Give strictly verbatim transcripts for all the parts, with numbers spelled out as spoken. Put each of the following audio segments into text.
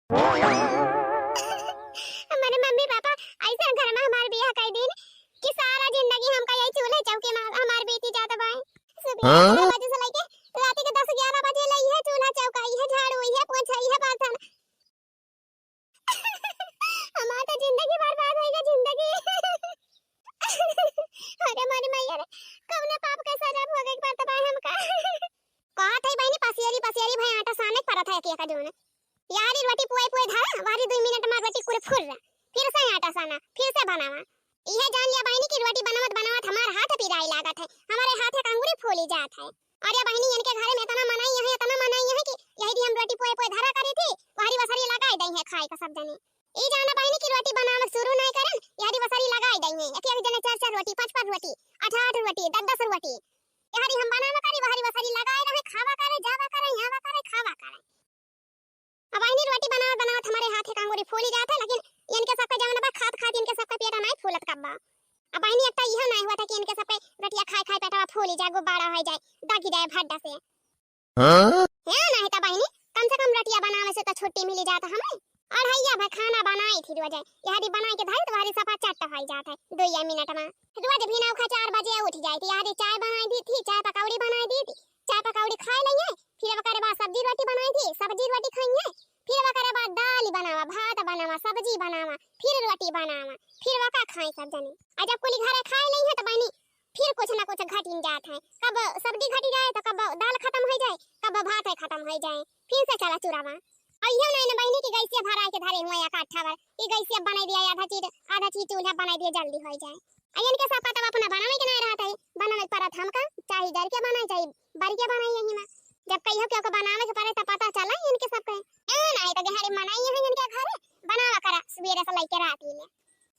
हमारे मम्मी पापा ऐसा घर में हमार बियाह कर दीन कि सारा जिंदगी हमका यही चूल्हे चौके में हमार बीती जात बाए। सुबह हाँ? छह बजे से लेके रात के दस ग्यारह बजे ले इहे चूल्हा चौका, इहे झाड़ू, इहे पोछा, इहे बर्तन। हमार तो जिंदगी बर्बाद होइगा, जिंदगी। अरे मोरी मैया रे, कौने पाप के सजा भोगे के पड़त बा हमका? कहत है बहिनी, पसेरी पसेरी भाई आटा साने के पड़त है, एके एके जोन। यारी रोटी पुए पुए धरा, वारी दुई मिनट में रोटी कुल फुर्रा, फिर से आटा साना, फिर से बनावा। इहे जान लिया बहिनी कि रोटी बनावत बनावत हमार हाथ पिराए लागत है, हमारे हाथ के अंगुरी फूली जात है। अरे बहिनी, इनके घरे में इतना मनई है, इतना मनई है कि यही दी हम रोटी पुए पुए धरा करी थी, वहरी वसरी लगाई दई है खाए का सब जने। ई जाना बहिनी कि रोटी बनावे शुरू नहीं करन, यहरी वसरी लगाई दई है। एक एक जने चार चार रोटी, पाँच पाँच रोटी, आठ आठ रोटी, दस दस रोटी। यहरी हम बनावे करी, वहरी वसरी लगाए रहे, खावा करे, जावा करे, आवा करे, खावा करे। अब बहिनी रोटी बनावत बनावत हमारे हाथ के अंगुरी फूली जात है, लेकिन इनके सबके जवन बा खात खात इनके सबके पेट नहीं फूलत कब बा। अब बहिनी एक तो इहो नहीं हुआ था कि इनके सबके रोटिया खाए खाए पेटवा फूली जाए, गुब्बारा हो जाए, दागी जाए भड्डा से। हाँ? है नहीं तो बहिनी, कम से कम रोटिया बनावे से तो छुट्टी मिली जात हमें। अढ़ैया भाई खाना बनाई थी रोजे, यहरी बनाई के धरी तो वहरी सफा चट्ट हो जात है दुइया मिनट में। रोज भी नौखा चार बजे उठ जाई थी, यहरी चाय बनाई दी थी, चाय पकौड़ी बनाई दी थी, चाय पकौड़ी खाए लइए, फिर ओकरे बाद सब्जी रोटी बनाई थी, सब्जी रोटी खाइए, फिर ओकरे बाद दाल बनावा, भात बनावा, सब्जी बनावा, फिर रोटी बनावा, फिर वका खाई सब जने। आ जब कुली घरे खाए लइए तो बहिनी फिर कुछ ना कुछ घटिन जात है, कब सब्जी घटी जाए तो कब दाल खत्म हो जाए, कब भात है खत्म हो जाए, फिर से चला चुरावा। और इहो नहीं ना बहिनी कि गैसिया भराए के धरे हुए एक आठ ठावर, कि गैसिया बनाई दिया आधा चीज, आधा चीज चूल्हा बनाई दिया जल्दी हो जाए। आ इनके सब का तब अपना बनावे के नहीं रहत है, बनावे के परत हमका, चाहे जर के बनाए, चाहे बर के बनाए यही में। जब कहियो केहू के बनावे के पड़े तब पता चला इनके सब के। ए नहीं तो गहरी मनई है इनके घरे, बनावा करा सुबेरे से लेके रात ही ले।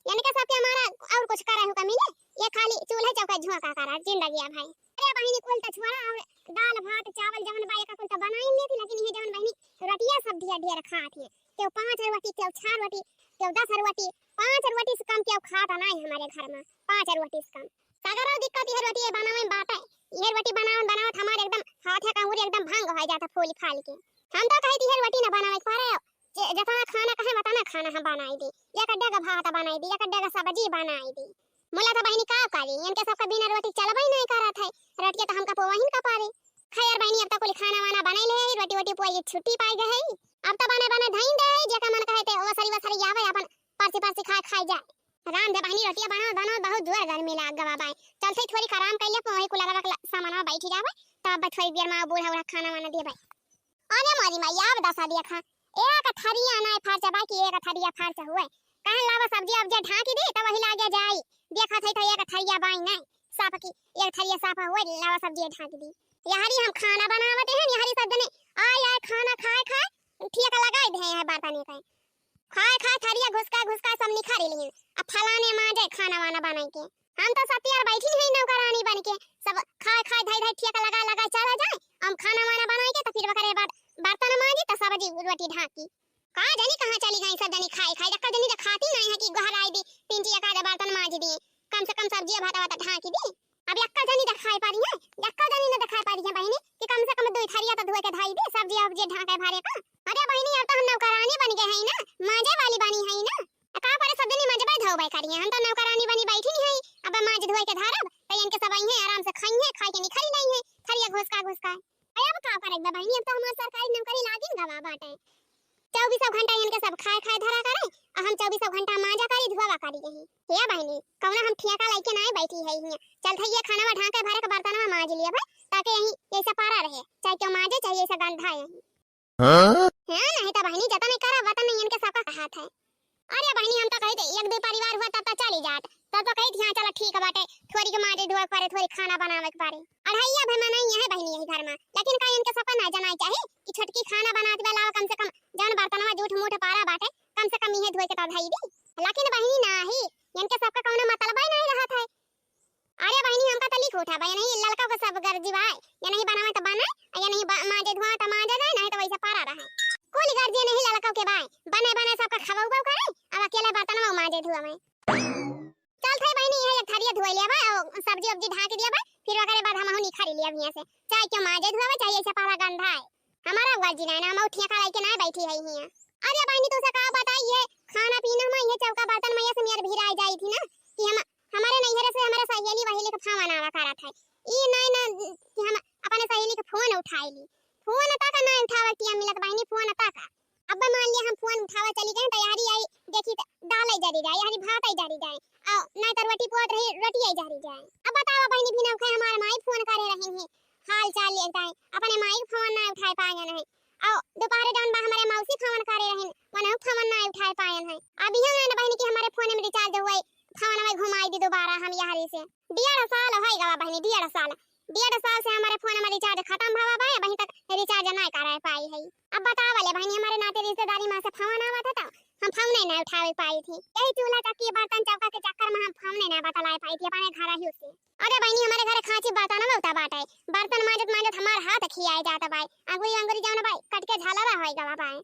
इनके सबके हमारा और कुछ करे हो कमी ले, ये खाली चूल्हे चौका झोंका करा जिंदगी है भाई। अरे बहिनी कुल तो छोड़ा, और दाल भात चावल जवन बा एका कुल तो बनाई लेती, लेकिन ये जवन बहिनी रोटिया सब ढेर ढेर खात है, केहू पाँच रोटी, केहू छह रोटी, केहू दस रोटी, पाँच रोटी से कम केहू खाता नहीं हमारे घर में, पाँच रोटी से कम। सगरो दिक्कत ये रोटी ये बनावे में बाटे, ये रोटी बनावे बनावत हमारे एकदम हाथ के अंगुरी एकदम भंग हो जाता फूल फाल के। हम तो कही थी ये रोटी ना बनावे के पड़े, जे-, जितना खाना कहे, उतना खाना हम बनाई दी। एक डेग भात बनाई दी, एक डेग सब्जी बनाई दी। मुला तो बहिनी का करी, इनके सबके बिना रोटी चलबे नहीं करत है। रोटिया तो हमका पोवहिन का पारे। खैर बहिनी, अब तो कुल खाना वाना बनाई ले, रोटी वोटी पोई छुट्टी पाई गए है। अब तो बने बने धइन दे, जेका मन कहे ते वसरी वसरी आवे, अपन परसी परसी खाए खाए जाए। राम दे बहिनी, रोटिया बनाओ, बनाओ, बहुत जोर गर्मी लाग गवा बाय। चलते थोड़ी आराम कर ले, वही कुलरवा के सामनवा बैठी जावे, तब थोड़ी देर में बूढ़ा उढ़ा खाना वाना देबे। अरे मोरी माई, अब दसा देखा, एक थरिया नाय फर्च बा कि एक थरिया फर्च हुए। कहे लावा सब्जी अब जे ढाँकी दी, त वही लागे जाई। देखत है त एक थरिया बाई नाय, साफ की, एक थरिया साफ हुए, लावा सब्जी ढाँकी दी। यहरी हम खाना बनावत हैं, यहरी सब जने आय आय खाना खाए खाए, ठिया का लगाई दे हैं बर्तन के। खाए खाए थरिया घुसका घुसका सब निखारी ली। अब फलाने माँ जाए खाना वाना बनाई के। हम तो सब यार बैठी नहीं नौकरानी बन के, सब खाए खाए धाई धाई ठिया का लगा लगा चला जाए। हम खाना वाना बनाई के तो फिर ओकरे बाद बर्तन मांजी तो सब्जी रोटी ढाँकी। का जानी कहाँ चली गई सब जनी खाए खाए, एक्का जनी तो खाती नहीं है कि गोहराई दी, तीन ची एक आधे बर्तन मांजी दी, कम से कम सब्जी भात वात ढाँकी दी। अब एक्का जनी तो खाए पारी है, एक्का जनी न तो खाए पारी है बहिनी कि कम से कम दो थरिया तो धोए के धाई दे, सब्जी उब्जी ढाँके भरे का। अरे बहिनी, अब तो हम नौकरानी बन गए हैं ना, मांजे वाली बनी है ना। का करे सब जनी मंजबे धोबे करिए, हम तो नौकरानी बनी बैठी नहीं हई। अब मांज धोए के धरब, त इनके सब आई हैं, आराम से खाई हैं, खाई के निखरी लाई हैं, थरिया घुसका घुसका। अरे अब का करे बा बहिनी, अब तो हमार सरकारी नौकरी लागिन गवा बाटे। चौबीसों घंटा इनके सब खाए खाए धरा करे, आ हम चौबीसों घंटा मांजा करी, धोवा करी यही। हे बहिनी, कौना हम ठेका लेके नाय बैठी है हियां। चल थई ये खाना ढाँके भरे के बर्तनवा मांज लिया भाई, ताकि यही ऐसा पारा रहे, चाहे क्यों मांजे, चाहे ऐसा गंधा यही। हाँ? हाँ, नहीं तो बहिनी, जतन नहीं करा, वतन नहीं इनके सबका हाथ है। अरे बहिनी, हम तो कही थे, एक दो परिवार हुआ तब तो चली जात, तब तो कही थी, "हाँ, चलो ठीक बाटे, थोड़ी के मांजे धोए के पारे, थोड़ी खाना बनावे के पारे।" अढ़ाइया भी मनाई है बहिनी यही घर में, लेकिन का इनके सबका ना जाना चाहिए कि छोटकी खाना बनात बा, लावा कम से कम जौन बर्तनवा जूठ मूठ पारा बाटे, कम से कम इहे धोए के तो धई दी। लेकिन बहिनी नाही, इनके सबका कौनो मतलब ही नहीं रहत है। अरे बहिनी, हमका तो लिख उठा बा, ये नहीं ललका को सब गर्जी बा, ये नहीं बनावे तो बने, ये नहीं बा-, मांजे धुआ तो मांजे जाए, नहीं तो वैसे पड़ा रहे। कुल गर्जी नहीं ललका के बा, बने बने सबका खवाऊ बाऊ करे, अब अकेले बर्तन में मांजे धुआ में। चल थे बहिनी, ये एक थरिया धोई लिया बा, और सब्जी उब्जी ढाँक दिया बा, फिर ओकरे बाद हम निखारी लिया हियां से, चाहे क्यों मांजे धुआ बा, चाहे ऐसे पड़ा गंधा है। हमारा गर्जी नहीं ना, हम ठेका लेके ना बैठी है हियां। अरे बहिनी, फोन उठावा चली गए, तो यारी आई देखी तो दाल ही जरी जाए, यारी भात ही जरी जाए, और नहीं तो रोटी पोत रही, रोटी ही जरी जाए। अब बतावा बहिनी, बिना उखे हमारे माई फोन करे रही है, हाल चाल लेता है, अपने माई के फोन ना उठाए पाए नहीं। और दोपहर जौन बा हमारे मौसी फोन करे रही, वनहु फोन ना उठाए पाए हैं। अब यह है ना बहिनी कि हमारे फोन में रिचार्ज हुआ, फोन में घुमाई दी दोबारा हम यारी से। डेढ़ साल होइ गवा बहिनी, डेढ़ साल, डेढ़ साल से हमारे फोन में रिचार्ज खतम भवा बा, अबहीं तक रिचार्ज ना कराए पाई है। अब बतावा ले बहिनी, हमारे नाते रिश्तेदारी में से फोन आवत है तो हम फोन नहीं ना उठावे पाई थी। यही चूल्हा चक्की बर्तन चौका के चक्कर में हम फोन नहीं ना बतलाए पाई थी अपने घर ही से। अरे बहिनी, हमारे घर खांची बर्तन में उता बाटे, बर्तन मांजत मांजत हमार हाथ खियाए जात बाय, अंगुरी अंगुरी जौन बाय कट के झालरा होइ गवा बाय।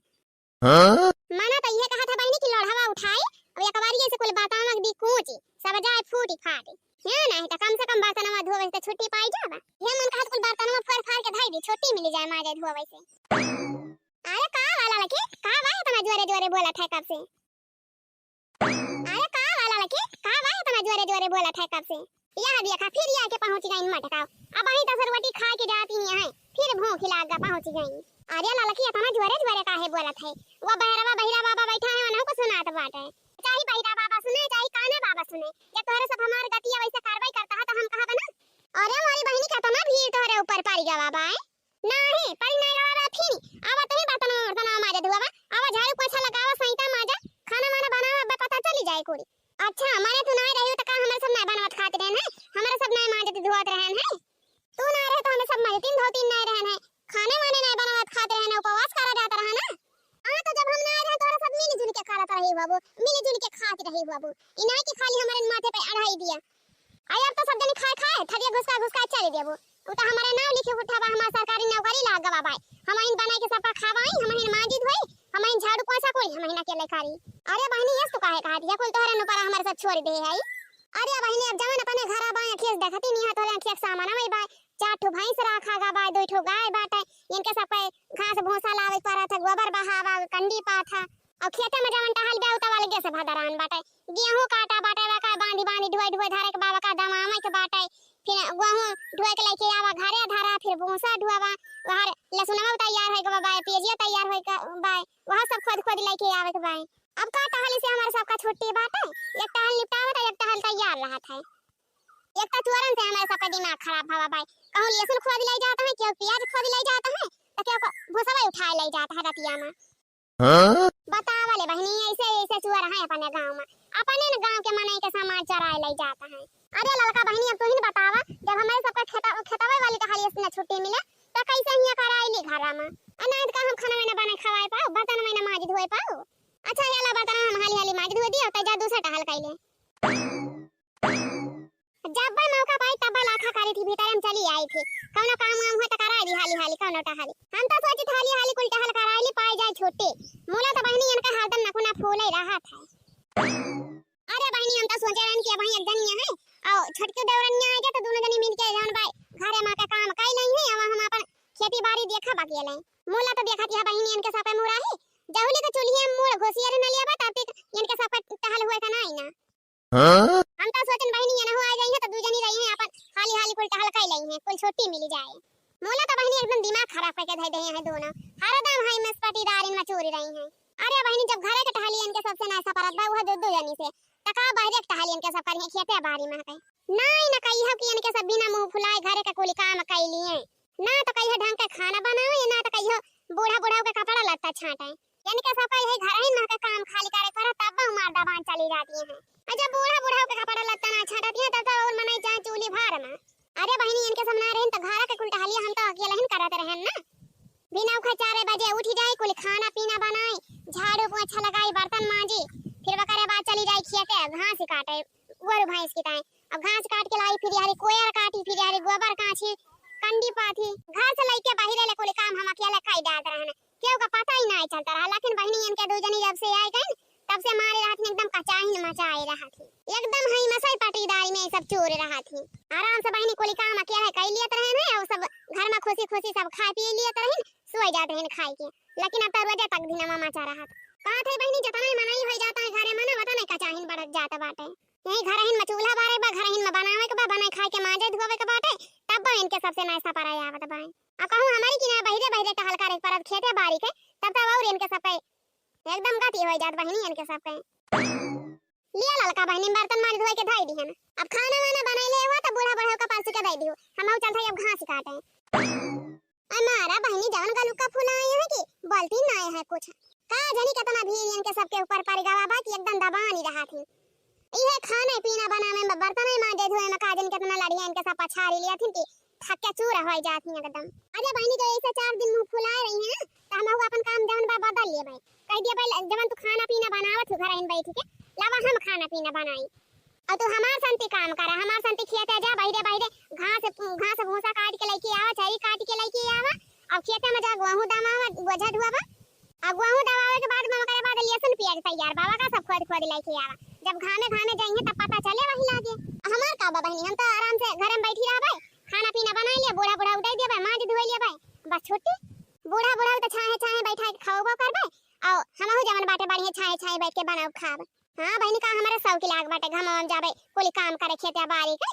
हाँ? मना तो इहे कहत है बहिनी कि लोढ़वा उठाई, अब एक बारी ऐसे कुल बर्तन में दी कूची, सब जाए फूटी फाटी। हाँ, नहीं तो कम से कम बर्तन में धोवे से छुट्टी पाई जाबा। ये मन कहत कुल बर्तन में फोड़ फाड़ के धई दी, छुट्टी मिली जाए माजे धोवे से। अरे का वाला लड़की, का बा इतना जोरे जोरे बोलत है कब से? अरे का वाला लड़की, का बा इतना जोरे जोरे बोलत है कब से? यह देखा, फिर ये आके पहुंच गई मटकाओ। अबहीं तो रोटी खा के जाती नहीं है, फिर भूख लाग गा पहुंच गई। अरे लड़की, इतना जोरे जोरे काहे बोलत है? वो बहरवा बहिरा बाबा बैठा है, उन्हों को सुनात बाटे। चाहे बहिरा बाबा सुने, चाहे काने बाबा सुने, जब तोहरे सब हमार गतिया वैसे कार्रवाई करता है तो हम कहा बना? अरे हमारी बहिनी, कितना भीड़ तोहरे ऊपर पड़ गवा बाय। नाही, परी नाही गवा बा फिर। आवा तही बर्तन वर्तन माजे धुआवा। आवा झाड़ू पोछा लगावा, सैता माजा, खाना वाना बनावा, बा पता चली जाए कुड़ी। अच्छा, माने तू नाही रही हो तो का हमारे सब नाही बनवत खात रहन है? हमारे सब नाही माजत धुआत रहन है? तू नाही रहे तो हमें सब माजतीन धोतीन नाही रहन है? खाने वाने नाही बनवत खात रहन है, उपवास करा जात रहा ना? हाँ, तो जब हम नाही रहे तोहरा सब मिली जुल के करत रही बाबू, मिली जुल के खात रही बाबू। ई नाही कि खाली हमारे माथे पे अढ़ाई दिया। आई अब तो सब जने खाए खाए, थरिया घुसका घुसका चली देबू। उ तो हमारे नाव लिखे उठावा, हमार सरकारी नौकरी लाग गवा बाय। हम इन बनाई के सबका खावाई, हम इन मांजी धोई, हम इन झाड़ू पोछा कोई, हम इन अकेले करी। अरे बहिनी, यस तू काहे कहा दिया? कुल तोहरे नु पर हमारे सब छोड़ दे है। अरे बहिनी, अब जवन अपने घर बाय, अखियस देखती नहीं है, तोहरे अखिया के सामने में बाय। चार ठो भैंस रखा गा बाय, दो ठो गाय बाटे, इनके सबके घास भूसा लावे पड़ा था, गोबर बहावा, कंडी पाथा। और खेते में जवन टहल बे, उ तो अलगे से भदरान बाटे। गेहूं काटा बाटे, वका बांधी बांधी ढोए ढोए धरे के बा, वका दमामे के बाटे। फिर गेहूं ढोए के लेके आवा घरे धरा, फिर भूसा ढोवा, वहां लहसुनवा तैयार होए के बा, प्याजिया तैयार होए के बा, वह सब खोद खोद लेके आवे के बा। अब का टहली से हमारे सबका छुट्टी बाटे, एक टहल निपटावत है, एक टहल तैयार रहत है। एक तो चोरन से हमारे सबका दिमाग खराब भवा बाय, कहूँ लहसुन खोद ले जाता है, केहू प्याज खोद ले जाता है, तो केहू को भूसवा उठाए ले जाता है रतिया में। हाँ? बतावा ले बहिनी, ऐसे ऐसे चोर हैं अपने गांव में, अपने न गांव के मनई के सामान चराए ले जाता है। अरे ललका बहिनी, अब तू ही न बतावा, जब हमारे सबका खेता खेतवे वाली टहलिए से न छुट्टी मिले, तो कैसे हियाँ कराई ली घरा में? आ नहीं तो का हम खाना में न बनाए खवाए पाओ, बर्तन में न माज धोए पाओ? अच्छा, ये ला बर्तन हम हाली हाली माज धोए दियो, तो जा दूसरा टहल कैले। जब मौका पाई तब लाखा करी थी, भीतर में चली आई थी, कौनो काम वाम हुआ तो कराई दी हाली हाली कौनो टहली। हम तो सोची हाली हाली कुल टहल कराई ली, पाई जाए छुट्टी। मूला तो बहिनी इनका हरदम नकुना फूले रहा था। अरे बहिनी, हम तो सोचे रहन कि अब एक जनी है और छोटकी देवरनिया आ गया तो दोनों जनी मिलके जौन बाय घरे माँ का काम कई नहीं है, अब हम अपन खेती बाड़ी देखा बाकी ले। मूला तो देखा थी बहिनी इनके सब मुराही, जहुली के चूल्हे मूड़ घोसियर न लिया बा, तब तक इनके सब टहल हुए का नहीं ना। हाँ? हम तो सोचन बहिनी, ये नहु आ जाई है, तो दू जनी रही हैं, अपन हाली हाली कुल टहल कई लई हैं, कुल छुट्टी मिली जाए। मोला तो बहिनी एकदम दिमाग खराब करके धई दे हैं दोनों, हरदम हाई मस पटीदारिन में चोरी रही हैं। अरे बहिनी, जब घरे के टहली इनके सबसे ना सपरत बा, वह दो दो जनी से, तका बहरे के टहली इनके सब करी हैं, खेते बारी में हटे। नाई न कही हो कि इनके सब बिना मुंह फुलाए घरे के कुल काम कई लिए। ना तो कहियो ढंग के खाना बनावे, ना तो कहियो बूढ़ा बुढ़ाऊ के कपड़ा लत्ता छांटे। इनके सबका यही घर ही में के काम खाली करे पड़ा, तब वो मार दबान चली जाती हैं। और जब बूढ़ा बुढ़ाऊ के कपड़ा लत्ता ना छांटती हैं, तब तो और मनई जाए चूल्ही भार में। अरे बहिनी, इनके सब ना रहन तो घर के कुल टहलिया हम तो अकेले ही करत रहन ना। बिना उखा चार बजे उठी जाए, कुल खाना पीना बनाए, झाड़ू पोछा लगाई, बर्तन मांजी, फिर वकरे बाद चली जाए खेते घास काटे, गोरू भैंस की ताई। अब घास काट के लाई, फिर यारी कोयर काटी, फिर यारी गोबर कांची, कंडी पाथी, घर से लइके बाहरे ले कुल काम हम अकेले कई डालत रहन। केहू का पता ही नाई चलता रहा, लेकिन बहिनी इनके दू जनी जब से आई गईन, तब से मारे रहत ही एकदम कचाहिन मचाए रहत ही। एकदम हई मसई पटीदारी में सब चोर रहत ही। आराम से बहिनी कुल काम अकेले कई लियत रहन है, और सब घर में खुशी खुशी सब खाए पी लियत रहन, सोए जात रहन खाए के। लेकिन अब तो रोजे तक दिनमा मचा रहत। कहा थे बहिनी, जितना ही मनई होई जाता है घरे में ना, उतना ही कचाहिन बढ़त जात बाटे। यही घरहिन में चूल्हा बारे बा, घरहिन में बनावे के बा, बनाए खाए के मांजे धोवे के बाटे, तब बा इनके सबसे नाश्ता पराए आवत बा। अब कहूँ हमारी कि ना बहिरे बहिरे टहल करे के परत खेते बारी के, तब तब और इनके सबके एकदम गति होइ जात बहिनी इनके सबके। लिया ललका बहिनी, बर्तन माज धोइ के धइ दिहन। अब खाना वाना बनाइ ले हुआ त बूढ़ा बूढ़ा का परसि के दइ दिहु। हमहू चलत हई अब घास काटे। अरे मारा बहिनी, जवन गलुक्का फुलाए हैं कि बोलती नाय है कुछ। का जानी केतना भीड़ इनके सबके ऊपर परि गवा बा कि एकदम दबानी रहत ही। इहे खाने पीना बनावे में, बर्तन माजे धोए में का जानी केतना लड़िया इनके सब पछारी लिया थी कि थक्के चूर होइ जात ही एकदम। अरे बहिनी, जो ऐसे चार दिन मुँह फुलाए रही है ना, त हमहू अपन काम जवन बा बदल लेबै। कहि दिया भाई, जवन तू खाना पीना बनावत हो घर आइन बैठ के, लावा हम खाना पीना बनाई। अउ तू हमार संती काम करा, हमार संती खेते जा, बहिरे बहिरे घास, घास भूसा काटि के लइके आवा, चरी काटि के लइके आवा, अउ खेते में जा गोहूँ दमावा, बोझा ढुआवा, अउ गोहूँ दमावे के बाद में ओकरे बाद लहसुन पियाज तैयार बावा का सब खोद खोद लइके आवा। जब घामे घामे जइहे तब पता चले वही लागे। हमार का बा बहिनी, हम तो आराम से घरे में बैठी रहबै, खाना पीना बनाइ लेबै, बूढ़ा बूढ़ा उठाइ देबै, माज धोइ लेबै, बस छुट्टी। बूढ़ा बूढ़ा तो छाहे छाहे बैठा के खवबो करबै, अउ हमहू जवन बाटे बढ़िया छाहे छाहे बैठ के बनाउ खाब। हाँ बहिनी, का हमरे सौकी लाग बाटे घमवा में जाबे कुली काम करे खेते बारी के।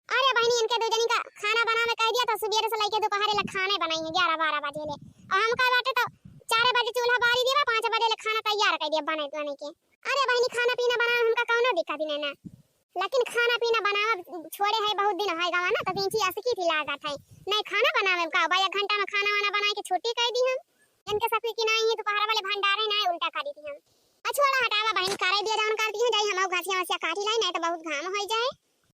अरे बहिनी, इनके दू जनी का खाना बनावे कहि दिया त सुबेरे से लइके दुपहरे ले खाने बनाई है ग्यारह बारह बजे ले। अउ हमका बाटे त चार बजे चूल्हा बारी देबा, पाँच बजे ले खाना तैयार कइ दिया बने बने के। अरे बहिनी, खाना पीना बनावे हमका कउनो दिक्कत ही नहीं ना, लेकिन खाना पीना बनावा छोड़े है बहुत दिन होइ गवा ना, त इंची असकी थी लागत है। नहीं खाना बनावे का बा, एक घंटा में खाना वाना बनाइ के छुट्टी कइ दी हम। इनके सबके कि नाहीं, ये दोपहर वाले भंडारे ना उल्टा करी थी हम। आ छोड़ा हटावा बहिन, करे दिया जवन करती है, जाई हमहू घसिया वसिया काटी लाई, नाहीं त बहुत घाम होइ जाए।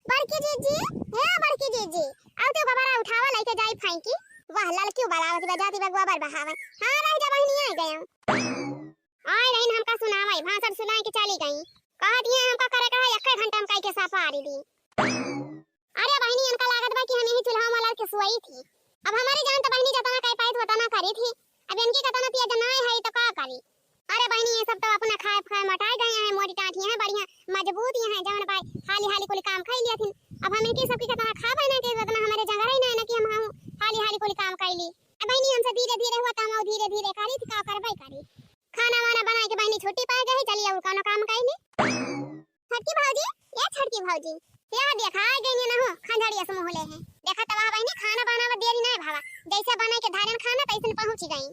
बड़की जीजी, हे बड़की जीजी, आउ तो गोबरा उठावा लइके जाई फेंकी। वाह, ललकी बलावत बा, जाती बा गोबर बहावे। हाँ, रह जा बहिनी, आइ गए। आइ रहिन हमका सुनावे, भाषण सुनाइ के चली गई। कहत ये हमका करे का है, एक्के घंटा में कइ के सपारी दी। अरे बहिनी, इनका लागत बा कि हम यही चूल्हा में लड़ के सोई थी। अब हमरे जान त बहिनी जतना कइ पाई थी, उतना करी थी। अब इनकी कतना पिया जनाए है, तो का करी? अरे बहिनी, ये सब तो अपना खाए खाए मोटाए गए हैं, मोटी टाठी हैं, बढ़िया मजबूत ही हैं, जवन पाए हाली हाली कुल काम खाई लिया थी। अब हम इनकी सबकी कतना खाबे ना कि उतना हमरे जंगरे ही ना, ना कि हम, हम हाली हाली कुल काम कर ली। अब बहिनी, हमसे धीरे धीरे हुआ, तो हम धीरे धीरे करी थी, का करबे करी। खाना वाना बनाइ के बहिनी छुट्टी पाइ गई, चली अब कउनो काम कइ ली। छोटकी भौजी, ए छोटकी भौजी, या देखा, आइ गई ना हो, खंजड़िया से मुँह ले है। देखा तवा बहिनी, खाना बनावा देरी नाहीं भवा, जइसे बनाइ के धरन खाना, तइसन पहुँचि गई।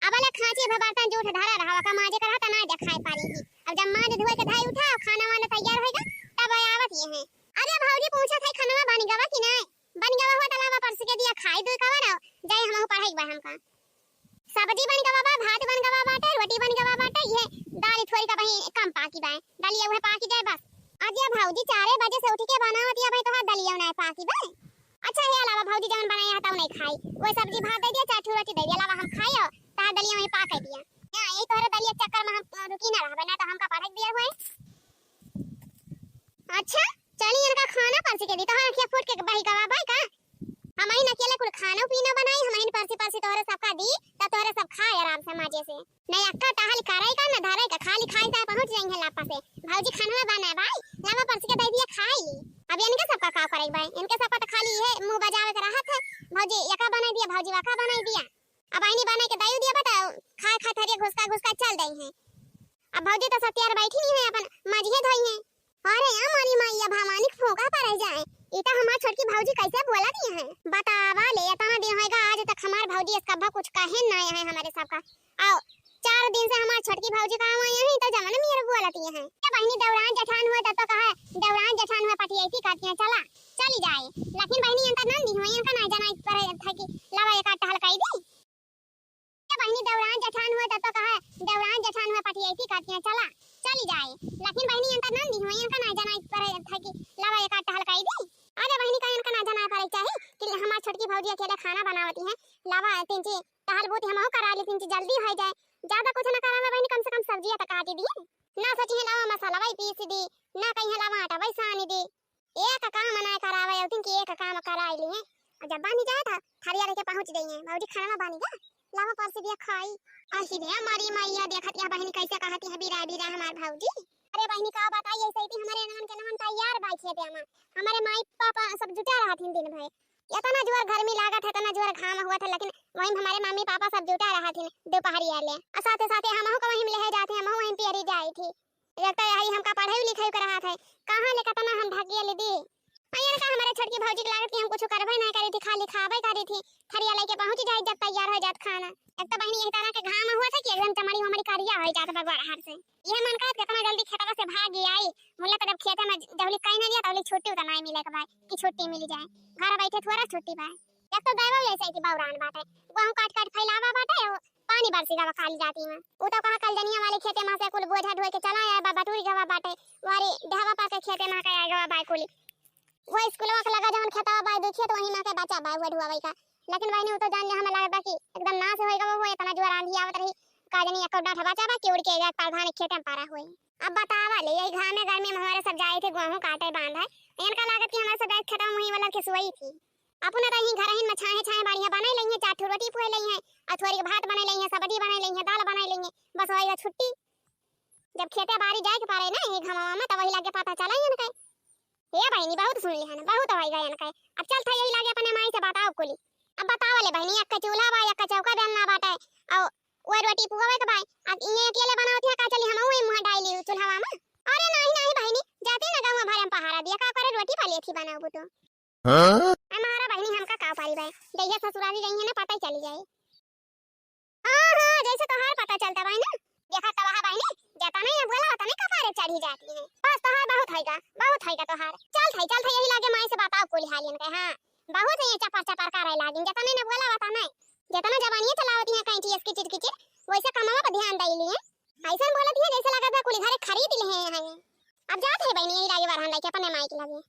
अब ले खाँची भर बर्तन जूठ धरा रहा, का माजे का रहा, त नाहीं देखाइ पारी ही। अब जब माज धोइ के धाइ उठा, खाना वाना तैयार होइगा, तब आवत ये है। अरे भौजी, पूछत है, खनवा बनि गवा कि नाहीं? बनि गवा हुआ, त लावा परसि के दिया खाई, दुइ कवा रहो, जाए हमहू पढ़ाई बा हमका। सब्जी बनि गवा बा, भात बनि गवा बाटे, रोटी बनि गवा बाटे, ये दाल थोड़ी का बही कम पाकी बा, दलिया उहे पाकी जाए बस। आज ये भौजी चारे बजे से उठि के बनावत या भाई, तोहार दलिया नाहीं पाकी बा। अच्छा, हे अलावा भौजी जवन बनाए है तउ नाहीं खाई, वो सब्जी भात दइ दिया, चार ठो रोटी दइ दिया, अलावा हम खाई, अउ तोहार दलिया वहीं पाके दिया। या, यही तोहरे दलिया चक्कर में हम रुकी ना रहबे, ना त हमका पढ़ाई दिया हुए। अच्छा, चली इनका खाना परसि के दी, तोहार अँखिया फूट के बहि गवा बाई का? हमहिन अकेले कुल खाना पीना बनाई, हमहिन परसि परसि तोहरे सबका दी, त तोहरे सब खाए आराम से मजे से। नहीं अक्का टहल करे का, न धरे का, खाली खाई जाए पहुँच जाई है लापा से। भौजी खाना बना बाई, लावा परसि के दइ दिया खाई ली। अब इनके सबका का करे बाई, इनके सबका त खाली ये मुँह बजावे के रहत है, भौजी एका बनाइ दिया, भौजी वका बनाइ दिया। अब आइनी बनाइ के दइ दिया बा त खाए खाए थरिया घुसका घुसका चल दइ है। अब भौजी त सत्यार बैठी नहीं है, अपन मजिहे धोई है। अरे या मोरी माई, अब भवानी के फूंका परे जाए। ई त हमार छोटकी भौजी कैसे बोला दिए हैं। बतावा ले, इतना दिन होएगा, आज तक हमार भौजी इस कब्बा कुछ कहे ना है हमारे सबका। आओ, चार दिन से हमार छोटकी भौजी का हुआ यहीं तो जवन मेर बोला दिए हैं। ये बहिनी देवरान जेठान हुए तब तो कहा, देवरान जेठान हुए पटियाई थी कहती हैं, चला, चली जाए। लेकिन बहिनी इनका नंदी हुए, इनका ना जाना पर था कि लावा एक आध टहल कई दी। ए बहिनी, देवरान जेठान हुए तब तो कहा, देवरान जेठान हुए पटियाई थी कहती हैं, चला, चली जाए। लेकिन बहिनी, इनका नंदी हुए, इनका ना जाना पर था कि लावा एक आध टहल कई दी। अरे बहिनी, का इनका ना जाना पड़े चाही कि हमार छोटकी भौजी अकेले खाना बनावती हैं, लावा तीन ची टहल बूती हमहू करा ली, तीन ची जल्दी हो जाए। ज्यादा कुछ ना करावे बहिनी, कम से कम सब्जिया तो काटी दी। ना सोची है लावा मसाला वही पीस दी, ना कही है लावा आटा वही सानी दी। एक काम ना करावे, अउतिन की एक काम कराई ली है। और जब बानी जाए था, थरिया लेके पहुँच गई है। भौजी खाना बानी गा, लावा परसि दिया खाई। अरे रे हमारी मैया, देखत या बहिनी कैसे कहती है, बीरा बीरा हमार भौजी। अरे बहिनी का बताई, ऐसे ही हमारे ननद के ननद तैयार बाई खेते में। हमारे माई पापा सब जुटा रहत हैं दिन भर। इतना जोर गर्मी लागत है, इतना जोर घाम हुआ था, लेकिन वहीं हमारे मम्मी पापा सब जुटा रहत हैं दोपहरिया ले। और साथे साथे हमहू को वहीं ले जाते हैं, हमहू वहीं पियरी जाई थी। एक तो यही हमका पढ़ाई लिखाई के रहत है, कहाँ ले कितना हम ढकेल दी। अइयन का हमरे छोटकी भौजी के लागत कि हम कुछ करबे नाहीं करी थी, खाली खाबे करी थी। थरिया लइके पहुँच जाई जब तैयार होइ जात खाना। एक तो बहिनी यही तरह के घाम हुआ था कि एकदम चमड़ी वमड़ी करिया होइ जात बा गोड़हार से। इहे मन कहत केतना जल्दी खेतवा से भागि आई। मुला तो जब खेते में जौली कहीं नहीं दिया तौली छुट्टी उतना नाहीं मिले के बा कि छुट्टी मिलि जाए। घर बैठे थोड़ा छुट्टी बा। एक तो दैवा ऐसे ही बौरान बाटे, गेहूं काट काट फैलावा बाटे, वो पानी बरसी गवा खाली जाती में। उ तो कहा कल जनिया वाले खेते में से कुल बोझा ढोए के चला आया बा, बटुरी गवा बाटे, वारी ढाबा पर के खेते में के आया गवा बाय कुली। वो स्कूलवा के लगा जवन खेतवा बाय देखिए तो वही में के बचा बाय वो ढुआवे का। लेकिन बहिनी उ तो जान ले हमें लागत बा कि एकदम नाश होए गवा हो, इतना जोर आंधी आवत रही, का जनी एको डांठ बचा बा कि उड़ के जात प्रधान खेते में पारा हुए। अब बतावा ले, यही घामे गर्मी में हमारे सब जाए थे गेहूं काटे बांधे, इनका लागत कि हमारे सब जाए खेतवा में वही वाला के सोई थी। अपना रही घरहिन में छाहे छाहे बढ़िया बनाई लइहे, चार ठो रोटी फुए लइहे, और थोड़ी भात बनाई लइहे, सब्जी बनाई लइहे, दाल बनाई लइहे, बस होइगा छुट्टी। जब खेते बारी जाए के पड़े ना, ये घमवा में, तब वही लागे पता चला इनके। हे बहिनी, बहुत सुन लिहन, बहुत होइगा इनके। अब चल था यही लागे अपने माई से बताओ कुली। अब बताओ ले बहिनी, एक चूल्हा बा, एक चौका बेलना बाटे, और वो रोटी पुआवे के बा। अब ये अकेले बनावत है, का चली हम वही मुँह डाल ली चूल्हा में? अरे नहीं, नहीं बहिनी, जाते ना गाँव भरे में पहारा दिया, का करे रोटी पा लेथी बनाओ तो। हाँ? ए, मारा बहिनी, हमका का पारी बाय, जइया ससुरारी रही है ना, पता ही चली जाए। हाँ, हाँ, जैसे तोहार पता चलता बाय ना, देखा तबाहा बहिनी, जता नहीं ना बोला, वता नहीं कपारे चढ़ी जाती है। बस तोहार बहुत होइगा, बहुत होइगा तोहार। चल थाई, चल थाई, यही लागे माई से बताओ कुल हालियन के, हाँ। बहुत है ये चपर चपर करे लागिन, जता नहीं ना बोला, वता नहीं। जितना जबानिया चलावती है कहीं चीज किचिर किचिर, वैसे कमावा पर ध्यान दे लिए। ऐसा बोलत है जैसे लगत है कुल घरे खरीद ले हैं यहाँ। अब जात है बहिनी, यही लागे बरहन लेके अपने माई के लगे।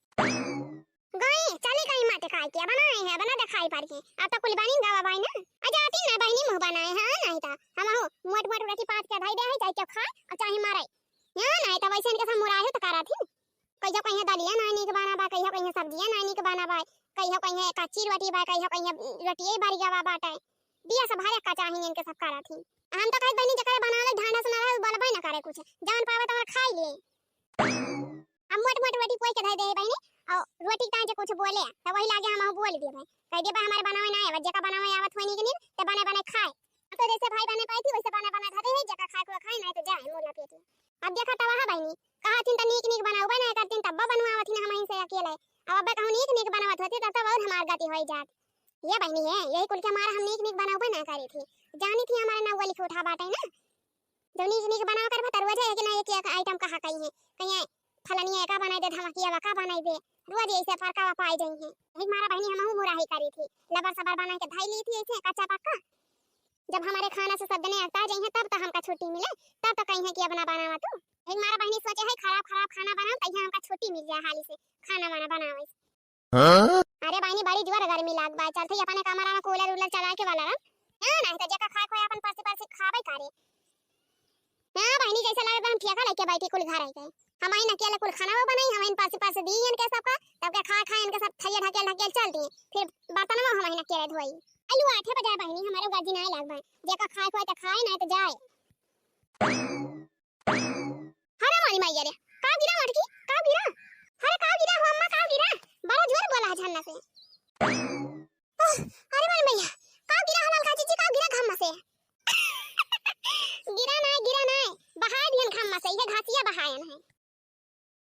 गई, चली गई माटे खाए के, बनाए हैं, बना दे खाए पारी है। अब तो कुल बनी गवा बाय ना। आ जाती ना बहिनी मुँह बनाए, हाँ, नहीं तो हम हो मोट मोट रोटी पात के धई दे है, जाए के खाए और चाहे मारे। हाँ, नहीं तो वैसे इनके सब मुराहे तो करा थी। कहियो कहियो दलिया ना नीक बना बा, कहियो कहियो सब्जिया ना नीक बना बा, कहियो कहियो कच्ची रोटी बा, कहियो कहियो रोटिये बरी गवा बाटे। दिया सब हर एक का चाही इनके सब करा थी। हम तो कहे बहिनी जकरे बनावे ढांढस ना रहे, उ बोलबे ना करे कुछ, जवन पावे तवन खाई ले। अब मोट मोट रोटी पोई के धर दे है बहिनी, और रोटी ताई जे कुछ बोले, तो वही लागे हम बोल दिए भाई, कह दे भाई हमारे बनावे ना आवे, जेका बनावे आवत होई नीक नीक, ते बने बने खाए। अब तो जैसे भाई बने पाई थी, वैसे बने बने धरे है, जेका खाए को खाए, नहीं तो जाए, मुँह लपेटे। अब देखा तबाहा बहिनी, कहा थिन तो नीक नीक बनावे ना करथिन, तब बनवावत थिन हम से अकेले। अब अब्बे कहूँ नीक नीक बनावत होती, तब तो और हमार गति होई जात। ये बहिनी है, यही कुल के मारा हम नीक नीक बनावे ना करी थी, जानी थी हमारे नौवा लिखे उठा बाटे ना। जब नीक नीक बनावा करबा, त रोज एक ना एक, एक आइटम कहा कही है, कहीं फलनिया का बनाई दे, धमकिया का बनाई दे, रोज ऐसे फरकावा पाई जाई है। यही मारा बहिनी हमहू मुराही करी थी, लबर सबर बना के धई ली थी ऐसे कच्चा पक्का। जब हमारे खाना से सब जने अकता जाई है, तब तो हमका छुट्टी मिले, तब तो कही है कि अब ना बनावा तू। यही मारा बहिनी सोचे है, खराब खराब खाना बनाओ, तहिया हमका छुट्टी मिल जाए हाली से खाना वाना बनावे से। हाँ? अरे बहिनी, बड़ी जोर गर्मी लाग बा, चलते ही अपने कमरा में कूलर उलर चला के वाला रह। हाँ, नहीं तो जेका खाए खोए अपन परसी परसी खावे करे। हाँ बहिनी, जैसे लगे हम ठेका लेके बैठी कुल घर आई गए। हम आई अकेले कुल खाना वो बनाई, हम इन परसी परसी दी इनके सबका, तब के खा खा इनके सब थैया ढकेल ढकेल चल दिए, फिर बर्तन वो हम आई अकेले धोई। अलू आठे बजाए बहिनी, हमारे गर्जी ना लाग बा, जेका खाए खोए तो खाए, नहीं तो जाए। अरे मोरी मैया रे, का गिरा मटकी, का गिरा? अरे का गिरा हो अम्मा, का गिरा? बड़ा जोर बोला है झन्ना से। आह, अरे मोरी मैया, का गिरा हो ललका जीजी, का गिरा घम्मा से? गिरा नाय, गिरा नाय, बहाए दिहन घम्मा से, ये घासिया बहायन है।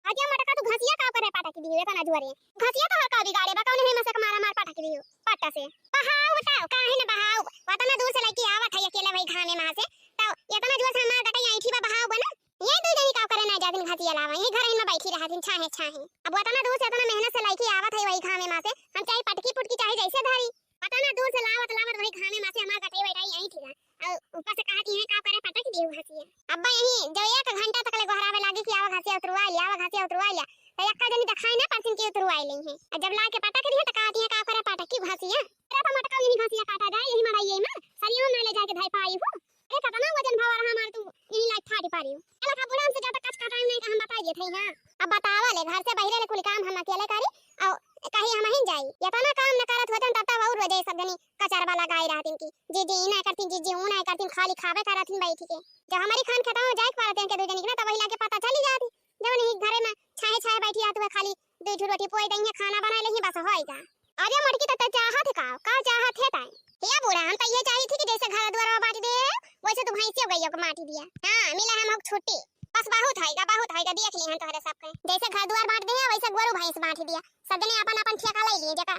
अरे मटका तू घासिया का करे पटक दियो इतना जोरे? घासिया तो हर का बिगाड़े बा, कौन है मसे के मारा मार पटक दियो पट्टा से। बहाओ बताओ, काहे न बहाओ? वतना दूर से लइके आवत है अकेले वही घामे में से, तो इतना जोर से हमार गटई ऐठी बा, बहाओ बना। ये दू जनी का करे ना जातिन घासिया लावा, ये घर में बैठी रहतिन छाहे छाहे। अब वतना दूर से इतना मेहनत से लइके आवत है वही घामे में से, हम चाहे पटकी पुटकी चाहे जैसे धरी, वतना दूर से लावत लावत वही घामे में से हमार गटई बैठाई ऐठी बा। और ऊपर से कहती है का करे पटक दियो घासिया। अब्बा यही जो एक घंटा तक ले गोहरावे लागी कि आवा घासिया उतरवा लिया, आवा घासिया उतरवा लिया। तो एक्का जनी देखाई ना परसिन की उतरवाई ली है। और जब लाके पटक दी है तो कहती है का करे पटक की घासिया। अरे तो मटका यही घासिया काटा जाए, यही मड़ाई है माँ। सरियों में ले जाके धाई पाई हो। अरे कितना वजन भावा रहा हमार तू, यही लाइट फाटी पारी हो। अरे का बुढ़ा हमसे ज्यादा कच कटाई नहीं तो हम बताइए थे, हाँ। अब बतावा ले, घर से बहिरे ले कुल काम हम अकेले करी, और कहीं हम ही जाई। इतना काम न करत होतन तब तक और वजह सब जनी कचरवा लगाई रहतिन की, जीजी ई ना करतिन, जीजी ऊ ना करतिन, खाली खावे करतिन बैठ के। जब हमारी खान खतम हो जाए के पड़त इनके दू जनी के ना, तब वही लाके पता चली जाती। जब नहीं घरे में छाहे छाहे बैठी रहत हुए, खाली दू ठो रोटी पोई दई है, खाना बनाई लेही, बस होई का। अरे मोटकी, त तै चाहत है का? का चाहत है तै? हे बूढ़ा, हम तो ये चाही थी कि जैसे घर दुआर बांट दे, वैसे तू भैंसियों गइयों के बांट दिया। हाँ, मिला हम छुट्टी। बस बहुत है गा, बहुत है गा, देख लिहन तोहरे सबके। जैसे घर दुआर बाँट दिया, वैसे गोरू भैंस बाँट दिया। सब जने आपन आपन ठेका ले लिए, जेका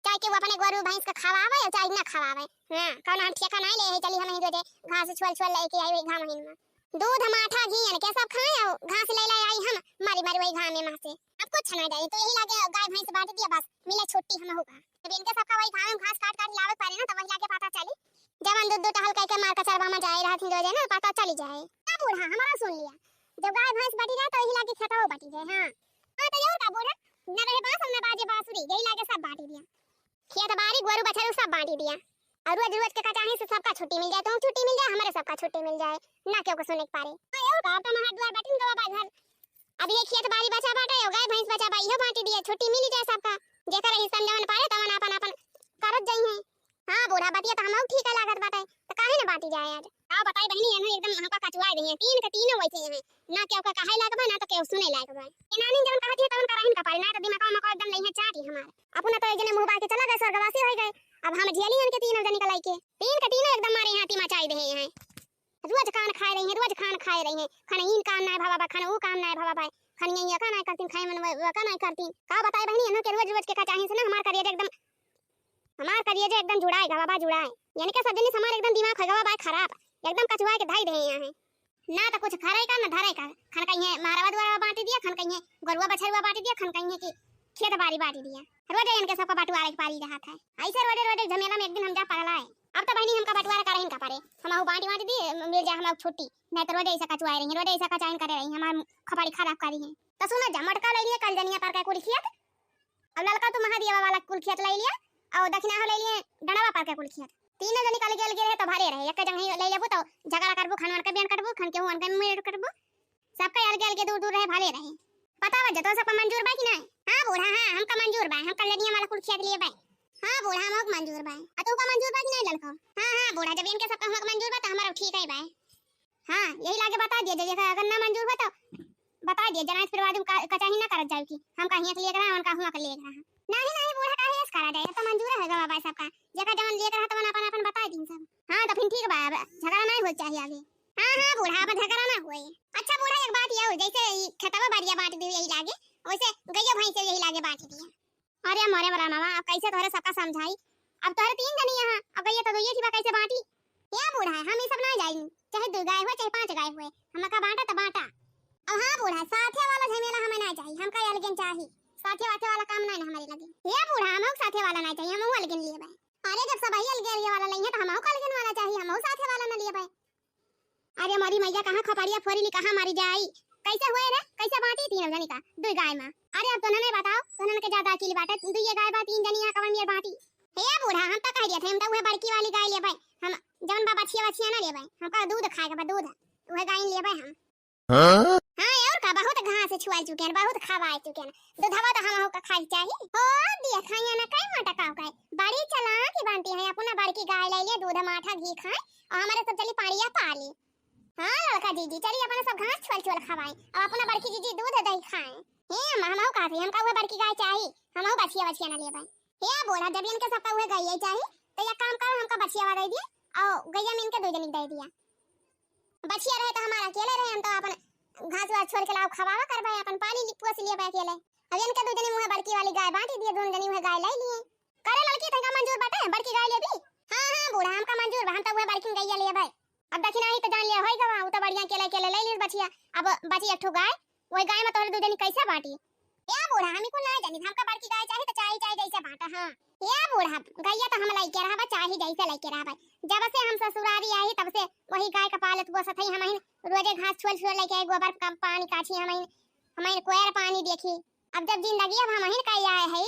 चाहे केहू अपने गोरू भैंस के खवावे या चाहे ना खवावे। हाँ, कौन हम ठेका नहीं ले है, चली हम ही रोजे घास छोल छोल लेके आई वही घाम हिन में। दूध माठा घी इनके सब खाए और घास ले ले आई हम मारी मारी वही घाम में से। अब कुछ ना जाए तो यही लागे गाय भैंस बाँट दिया, बस मिले छुट्टी हम होगा। जब इनके सबका वही घाम में घास काट काट लावे पारे ना, तो वही लागे पता चली। जवन दू दू टहल कह के मार कचरवा में जाए रहत हिंदो जे ना, पता चली जाए। का बूढ़ा हमारा सुन लिया, जब गाय भैंस बाँटी रहे तो यही लागे खेतवा बाँटी जाए। हाँ, हाँ, तो और का बूढ़ा, न रहे बाँस न बाजे बाँसुरी, यही लागे सब बाँटी दिया। खेत बारी गोरू बछरू सब बाँटी दिया। और रोज रोज के कचाही से सबका छुट्टी मिल जाए, तो छुट्टी मिल जाए, हमारे सबका छुट्टी मिल जाए, ना केहू के सुने के पारे। हाँ, और का, अब तो हमार दुआर बाटिन गवा बा घर। अब ये खेत बारी बचा बाटे, और गाय भैंस बचा बा, इहो बाँटी दिया, छुट्टी मिली जाए सबका। जेकर हिस्सा जवन पारे तवन आपन आपन करत जाई हैं। हाँ बूढ़ा, बतिया तो हमहू ठीक है लागत बाटे, तो काहे न बाँटी जाए आज। का बताई बहिनी, एनहु एकदम हमका कचुआ रही है, तीन के तीनों वैसे हैं, ना केहू का कहे लायक बा, ना तो केहू सुने लायक बा। ये नानी जवन कहत है तवन करहिन का पारी, ना तो दिमागवा में को एकदम लइहे चाटी हमार। अपना तो एक जने मुँह बाके चला गए, स्वर्गवासी हो गए, अब हम झेली इनके तीनों जने का लइके। तीन के तीनों एकदम मारे हाथी मचाई दे हैं। रोज खान खाए रही हैं, रोज खान खाए रही हैं। खाने इन काम नाय भवा बा, खाने ऊ काम नाय भवा बा। खाने ये का नाय करतीन, खाए मन वो का नाय करतीन। का बताए बहिनी, एनहु के रोज रोज के कचाही से ना हमार करेजा एकदम, हमार करेजा एकदम जुड़ाए गवा बा, जुड़ाए। यानी कि सब जने से हमार एकदम दिमाग हो गवा बा खराब, एकदम कचुआ के धई दे हैं। ना तो कुछ खरे का, ना धरे का। खन कहिए मारवा दुआरवा बाँटी दिया, खन कहिए गोरुआ बछरुआ बाँटी दिया, खन कहिए कि खेत बारी बाँटी दिया। रोजे इनके सबका बंटवारे के पारी रहत है। ऐसे रोजे रोजे झमेला में एक दिन हम जा पगलाए। अब तो बहिनी हमका बंटवारा करहिन का परे, हमहू बाँटी बाँटी दी, मिल जाए हमहू छुट्टी। नहीं तो रोजे ऐसा कचुआए रही, रोजे ऐसा कचाइन करे रही, हमार खपड़ी खराब करी है। तो सुना जा, मोटका ले लिए कल जनिया पर के कुल खेत, अब ललका तू महादेवा वाला कुल खेत ले लिया, और दक्षिणा हो ले लिए डंडवा पर के कुल खेत। तीनों जनी कल गेल गेल है तो भले रहे, एक जगह ही ले लेबू तो झगड़ा करबू, खनवन के बियान करबू, खन के हुअन के मेड़ करबू, सबका अलगे अलगे दूर दूर रहे, भले रहे। बतावा जतो सबका मंजूर बा कि नहीं? हाँ बूढ़ा, हाँ हमका मंजूर बा, हम कल जनिया वाला कुल खेत लिए बा। हाँ बूढ़ा, हमका मंजूर बा। आ तू का मंजूर बा कि नहीं ललको? हाँ हाँ बूढ़ा, जब इनके सबका हमका मंजूर बा तो हमारा ठीक है बा। हाँ, यही लागे बता दिया, जे जेकर अगर ना मंजूर हो तो बता दिया, जनाइस फिर बाद में का, कचाही ना करत जाए कि हम का हियाँ के लिए करा, उनका हुआँ के लिए करा। नहीं, नहीं, बूढ़ा काहे ऐस करा जाए, तो मंजूर है गवा बाई सबका, जेकर जवन लिए करा तवन अपन अपन बता दिन सब। हाँ, तो फिर ठीक बा, अब झगड़ा नहीं हो चाहिए आगे। हाँ, हाँ, बूढ़ा, अब झगड़ा ना होए। अच्छा बूढ़ा, एक बात ये हो, जैसे ई खेतवा बारिया बाँट दी यही लागे, वैसे गइया भैंस यही लागे बाँट दिया। अरे मोरे रामावा, अब कैसे तोहरे सबका समझाई? अब तोहरे तीन जनी यहाँ, अब गइया तो दुइये थी बा, कैसे बाँटी? ए बूढ़ा, हम ई सब ना जाई, चाहे दो गाय हुए, चाहे पाँच गाय हुए, हमका बाँटा तो बाँटा। अब हाँ बूढ़ा, साथे वाला झमेला हमें ना चाही, हमका अलगेन चाही, साथे वाथे वाला काम ना ना हमारे लगे। ए बूढ़ा, हमहू साथे वाला ना चाही, हमहू अलगेन लिए बा। अरे जब सब ही अलगे अलगे वाला लइहे तो हमहू का अलगेन वाला चाही, हमहू साथे वाला ना लिए बा। अरे मोरी मैया, कहाँ खपड़िया फोरी ली, कहाँ मारी जाई? कैसे हुए रे? कैसे बाँटी तीनों जनी का दुई गाय मा? अरे अब तोहने बताओ, तोहने के ज्यादा अकील बाटे, दुइये गाय बा, तीन जनी यहाँ कवन मेर बाँटी? हे बूढ़ा, हम तो कह दिया थे, हम तो उहे बड़की वाली गाय लेबै, हम जवन बा बछिया वछिया ना लेबै, हमका दूध खाए के बा, दूध, उहे गाय लेबै हम। हाँ? हाँ, और का, बहुत घास छुआ चुके हैं, बहुत खवाए चुके हैं, दूधवा तो हमहू का खाए के चाही। ओ, दिया खाइया ना, कई मोटा काव का, बड़ी चालाक बाँटी है, अपना बड़की गाय ले लिए, दूध माठा घी खाए, और हमारे सब चली पाड़िया पाली। हाँ लड़का जीजी, चली अपना सब घास छोल छोल खवाई, अब अपना बड़की जीजी दूध दही खाए। हे अम्मा, हमहू कहत हई, हमका उहे बड़की गाय चाही, हमहू बछिया बछिया ना लेबै। हे बूढ़ा, जब इनके सबका उहे गाय चाही, तो एक काम करो, हमका बछिया दे दिया, और गइया में इनके दो जनी दे दिया। बछिया रहे तो हमारा अकेले रहे, हम तो अपन घास वास छोल के लाओ खवावा करबै, अपन पाली लि-, पोस लेबै अकेले। अब इनके दो जनी मुँहे बड़की वाली गाय बाँटी दिए, दोनों जनी उहे गाय ले लिए। करे लड़की, तैका मंजूर बाटे बड़की गाय लेबी? हाँ, हाँ, बूढ़ा, हमका मंजूर बा, हम तो उहे बड़किन गइया लेबै। अब देखी नाही तो जान लिया, होई गवा, उ तो बढ़िया केले केले ले ली बछिया। अब बची एक ठो गाय, वही गाय में तोहरे दू जनी कैसे बाँटी? ए बूढ़ा, हम कुल ना जानी, हमका बड़की गाय चाही तो चाही, चाही जैसे बाँटा, हाँ। ए बूढ़ा, गइया तो हम लइके रहबा, चाही जैसे लइके रहबा। जब से हम ससुरारी आई, तब से वही गाय का पालत पोसत हई, हमहिन रोजे घास छोल छोल लेके आई, गोबर का पानी काछी, हमहिन, हमहिन कोयर पानी देखी। अब जब जिंदगी अब हमहिन का आए है,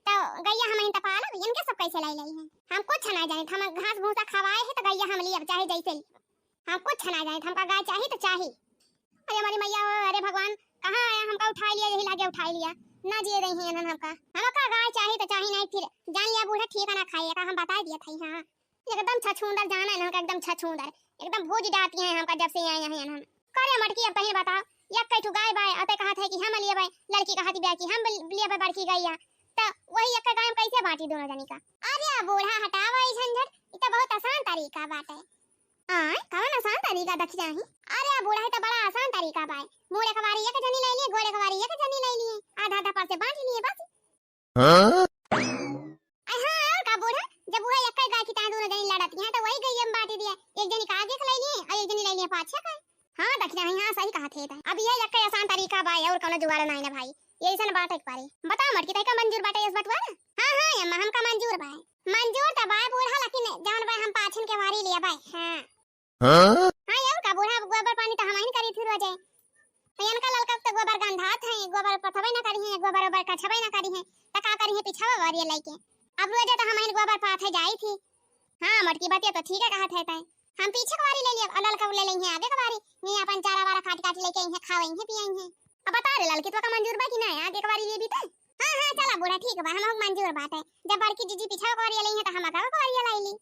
तो गइया हमहिन त पालब, इनके सब कैसे लाई लाई है? हम कुछ ना जानित, हम घास भूसा खवाए है तो गइया हम लिए, अब चाहे जैसे ही। हम कुछ ना जानित, हमका गाय चाही तो चाही। अरे हमारी मैया हो, अरे भगवान, कहाँ आया, हमका उठाई लिया, यही लागे उठाई लिया, ना जिए रही है इन्हन हमका। हमका गाय चाही तो चाही, नहीं फिर जान लिया बूढ़ा ठीक ना खाइए का, हम बताई दिया था, हाँ। एकदम छछूंदर जाना है हमका, एकदम छछूंदर, एकदम भूज डारती हैं हमका जब से आए हैं हम। करे मटकी, अब तहीं बताओ, एक कई ठो गाय बाय, अते कहत है कि हम लिए बाय, लड़की कहत बिया कि हम लिए बाय बड़की गइया, त वही एक गाय में कैसे बाँटी दोनों जनी का? अरे बूढ़ा, हटावा ई झंझट, ई तो बहुत आसान तरीका बाटे। आय, कवन आसान तरीका दखिनाही? अरे, बूढ़ा, ई त बड़ा आसान तरीका बाय। मूड़ एक बारी एक जनी लइ लिए, गोड़ एक बारी एक जनी लइ लिए, आधा आधा पर से बांट लिए बस। हाँ? अरे हाँ, और का बूढ़ा, जब उहे एक्कै गाय की ताईं दूनो जनी लड़त हैं, त वही गइया में बांटी दिया। एक जनी का आगे के लइ लिए और एक जनी लइ लिए पाछे का। हाँ, दखिनाही, हाँ, सही कहत है। अब ये एक्कै आसान तरीका बाय, और कौनो जुगाड़ नाहीं ना भाई। यही सन बाटे के परी। बताओ मटकी, तोहका मंजूर बाटे यस बंटवारा? हाँ, हाँ, अम्मा, हमका मंजूर बाय। मंजूर त बाय बूढ़ा, लेकिन जौन बाय हम पाछिन के बारी लिए बाय। हाँ। हाँ? हाँ, और का बूढ़ा, गोबर पानी त हमहिन करी थी रोजे। तो इनका ललका त गोबर गंधात है, गोबर पथबे ना करी है, गोबर ओबर कछबे ना करी है, त का करी है पिछवा बारी लइके? अब रोजे त हमहिन गोबर पाथे जाई थी। हाँ, मोटकी बतिया त ठीक है कहत है तैं। हम पीछे के बारी लइ लिए, और ललका लइ लिए आगे के बारी। ये अपन चारा वारा काट काट लइके अइहें, खावइहें, पियइहें। अब बता रे ललकी, तोहका मंजूर बा कि ना आगे के बारी लेबी त? हाँ, हाँ, चला बूढ़ा, ठीक बा, हमहू मंजूर बाटे। जब बड़की जीजी पीछे के बारी लइहें त हम आगे के बारी लइ ली।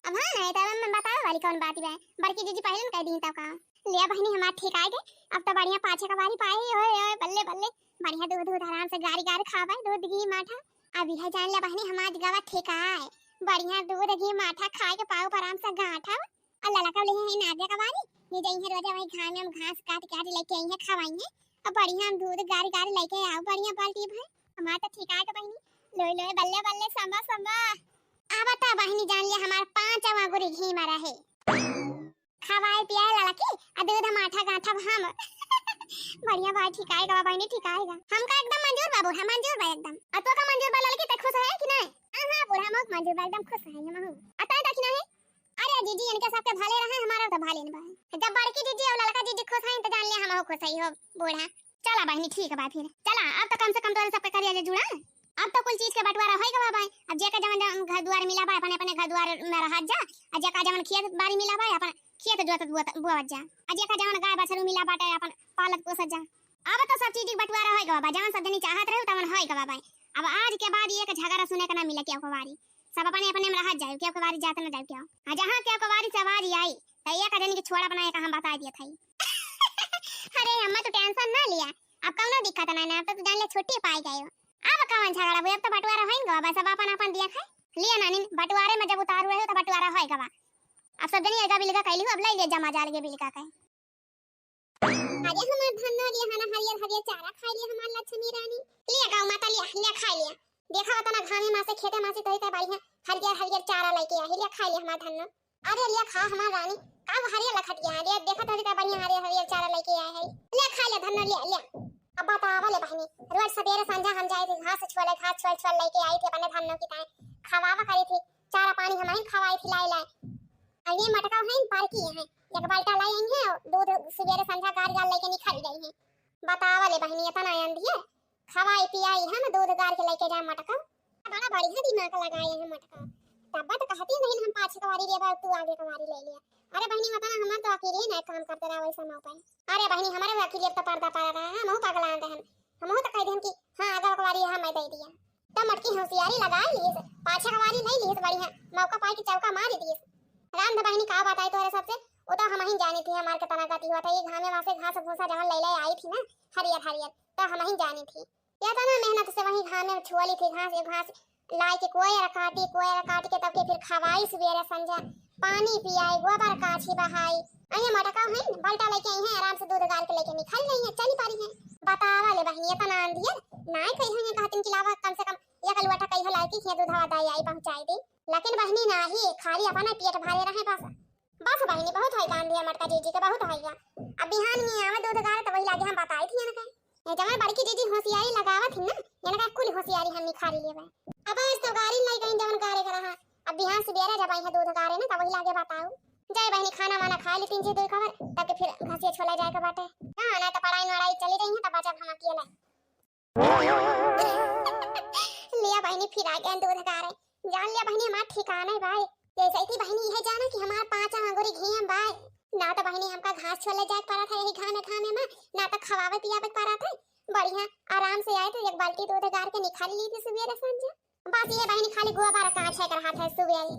अब हाँ, नहीं त अब मैं बतावे वाली कौन बात बा? बड़की जीजी पहिले न कह दी तब का। ले बहिनी, हमार ठिकाय गे, अब त बढ़िया पाछे के बारी पाए, ओए, ओए, बल्ले, बल्ले, बढ़िया दूध, दूध आराम से गारी, गारी खावे, दूध, घी, माठा। अब यह जान ले बहिनी, हमार गवा ठिकाय, बढ़िया दूध, घी, माठा खाए के पाऊ आराम से गांठा। और ललका ले है नाजे के बारी, ये जइहें रोजा वही घाम में घास काट काट लइके अइहें, खवाइहें, और बढ़िया हम दूध गारी, गारी लइके आऊ, बढ़िया बाल्टी भर। हमार त ठिकाय गे बहिनी, लोए, लोए, बल्ले, बल्ले, संबा, संबा। अब त बहिनी जान ले हमार पाँच अंगुरी घी मा रहे। खवाए पियाए ललकी, आ दूध माठा गांठब हम। बढ़िया बा, ठिकाय गे बा बहिनी, ठिकाय गे बा। हमका एकदम मंजूर बा बूढ़ा, मंजूर बा एकदम। आ तोहका मंजूर बा ललकी, तैं खुश है कि नहीं? हाँ, हाँ, बूढ़ा, हमहू मंजूर बा, एकदम खुश है हमहू। आ तैं दखिनाही? अरे जीजी, इनके सबके भले रहे, हमार त भले न बा। जब बड़की जीजी और ललका जीजी खुश हैं, त जान ले हमहू खुश है हो बूढ़ा। चला बहिनी, ठीक बा फिर। चला, अब त कम से कम तोरे सबके करिया जे जुड़ा। अब त कुल चीज के बंटवारा होइ गवा बाय। अब जेका जवन जवन घर दुआर मिला बाय, अपने अपने घर दुआर में रहत जा। आ जेका जवन खेत बारी मिला बाय, अपन खेत जोतत बोत-, बोवत जा। आ जेका जवन गाय बछरू मिला बाटे, अपन पालत पोसत जा। अब त सब चीज के बंटवारा होइ गवा बाय। जवन सब जनी चाहत रहे, तवन होइ गवा बाय। अब आज के बाद एक झगड़ा सुने के ना मिले केहू के बारी। सब अपने अपने में रहत जाए, केहू के बारी जात ना जाए केहू। आ जहाँ केहू के बारी से आवाज आई, त एक जनी के छोड़ा बनाए का हम बताइ दियत हई। अरे अम्मा, तू tension ना लिया, अब कौनो दिक्कत ना, ना, अब त तू जान ले छुट्टी पाइ गए हो। अब कौन झगड़ा हुई, अब त बंटवारा होइन गवा, बस अब अपन अपन दिया खाए। लिया नानी, बंटवारे में जब उतारू रहे हो त बंटवारा होइ गवा। अब सब जनी एगा बिलगा कैली हो, अब लइ ले जमा जाल के बिलगा के। अरे हमार धन्नो, लिया हना हरियर हरियर चारा खाइ लिया हमार लक्ष्मी रानी। लिया गौ माता, लिया, लिया खाइ लिया। देखा होता ना घामे मासे खेते मासे तोही का बढ़िया हरियर हरियर चारा लइके आई, लिया खाइ लिया हमार धन्नो। अरे लिया खा हमार रानी, का वो हरियर लखट गया है, लिया देखा तोही का बढ़िया हरियर हरियर चारा लइके आए है। लिया खाइ लिया धन्नो, लिया, लिया। अब बतावा ले बहिनी, रोज सबेरे संझा हम जाए थे घास छोले, घास छोल छोल लइके आई थी अपने धन्नो की ताईं, खवावा करी थी, चारा पानी हमहिन खवाई थी लाई लाई। आ ये मटका है, पार की है, एक बाल्टा लाई आई है, दूध सुबेरे संझा गार गार लइके निखरी गई है। बतावा ले बहिनी, इतना आनंद है, खवाई पियाई हम, दूध गार के लइके जाए मटका। बड़ा बढ़िया दिमाग लगाए हैं मटका, तब तो कहती नहीं हम पाछे कवारी लेबा, तू आगे कवारी लइ लिया। अरे बहिनी, बता ना, हमार तो अकेले ना काम करते रहा वही समय पे। अरे बहिनी, हमारे भी अकेले अब तो पर्दा पड़ा रहा है, हम पगला आते हैं, हम तो कह दें कि हाँ, आगे कवारी हम मैं दे दिया। तब मटकी होशियारी लगाई लीस, पाछे कवारी नहीं लीस, बढ़िया मौका पाई कि चौका मारी दीस। राम ध बहिनी का बताई तोहरे सबसे, वो तो हमहिन जानी थी हमार कितना गति हुआ था। ये घामे मासे घास भूसा जवन लइ लइ आई थी ना, हरियर हरियर, तो हमहिन जानी थी। इतना मेहनत से वही घामे में छुअली थी घास, ये घास लाई के कोयर काटी, कोयर काट के तब के फिर खवाई सुबेरे संझा, पानी पियाई, गोबर काछी बहाई। अइहें मटका है, बाल्टा लइके अइहें, आराम से दूध गार के लइके निखरी रही हैं, चली परी हैं। बतावा ले बहिनी, इतना आंधियर नाय कही हुई हैं, कहतिन कि लावा कम से कम एक लोटा कहियो लड़की के दूधवा दाई आई पहुँचाई दी। लेकिन बहिनी नाही, खाली अपना पेट भरे रहे बस। बस बहिनी, बहुत है कान दिया मटका जीजी के, बहुत है या। अब बिहान में आवे दूध गारे तो वही लागे हम बताई थी इनके। ये जवन बड़की जीजी होशियारी लगावत थी ना, इनका कुल होशियारी हम निखारी लेवे। अब आज तो गारी नहीं गई जवन गारे के रहा, अब बिहान सुबेरे जब आई है दूध गारे ना तो वही लागे बताऊ। जाए बहिनी, खाना वाना खा ली तीन से दो खबर, तब के फिर घसिया छोला जाए के बाटे। हाँ, ना तो पढ़ाई वढ़ाई चली रही है, तब बचब हम अकेले। लिया बहिनी, फिर आ गए दूध गारे। जान लिया बहिनी, हमार ठिकाना है भाई। जैसे थी बहिनी, यह जाना कि हमार पाँच आंगुरी घी में बाय। ना तो बहिनी हमका घास छोले जाए पड़ा था यही घामे घामे में, ना तो खवावे पियावे पड़ा था। बढ़िया आराम से आए थे, एक बाल्टी दूध गार के निखारी ली थी सुबेरे संझे। बस ये बहिनी खाली गोबर काछे के रहा था सुबेरे,